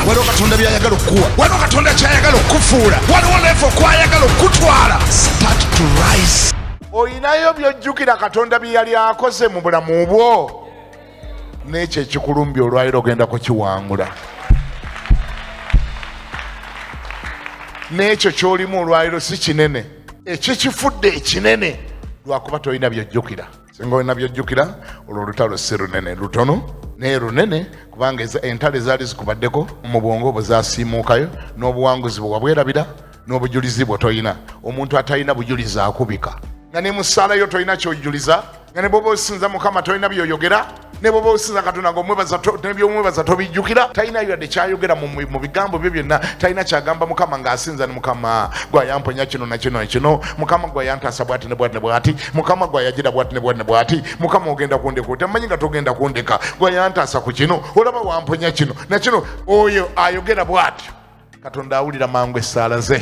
Waliwo Katonda byayagala okukuwa, waliwo Katonda kyayagala okukufuula, waliwo level kwayagala okukutwala. Start to rise. Olinayo byojjukira Katonda bye yali akoze mu bulamu bwo, n'ekyo ekikulumbye olwaliro ogenda kukiwangula, n'ekyo ky'olimu olwaliro si kinene, ekikifudde ekinene lwakuba tolina byojjukira. Singa olina byojjukira, olwo olutalo si lunene, lutono naye lunene, kubanga entalo ezaali zikubaddeko mu bwongo bwe zasiimuukayo, n'obuwanguzi bwe wabwerabira, n'obujulizi bwo toyina. Omuntu atalina bujulizi akubika, nga ne mu ssaala yo tolina kyojuliza, nga ne bwoba osinza Mukama tolina byoyogera, ne bwoba osinza Katonda nga omwebaza, nebyomwebaza tobijjukira. Talina yadde kyayogera mu bigambo bye byonna, talina kyagamba Mukama ng'asinza, ne Mukama gwayamponya kino na kino na kino, Mukama gwayantaasa bwati ne bwati ne bwati, Mukama gwayagira bwati ne bwati ne bwati, Mukama ogenda kundeka otya, mmanyi nga togenda kundeka, gwayantaasa ku kino, olaba wamponya kino na kino. Oyo ayogera bw'atyo, Katonda awulira mangu essaala ze.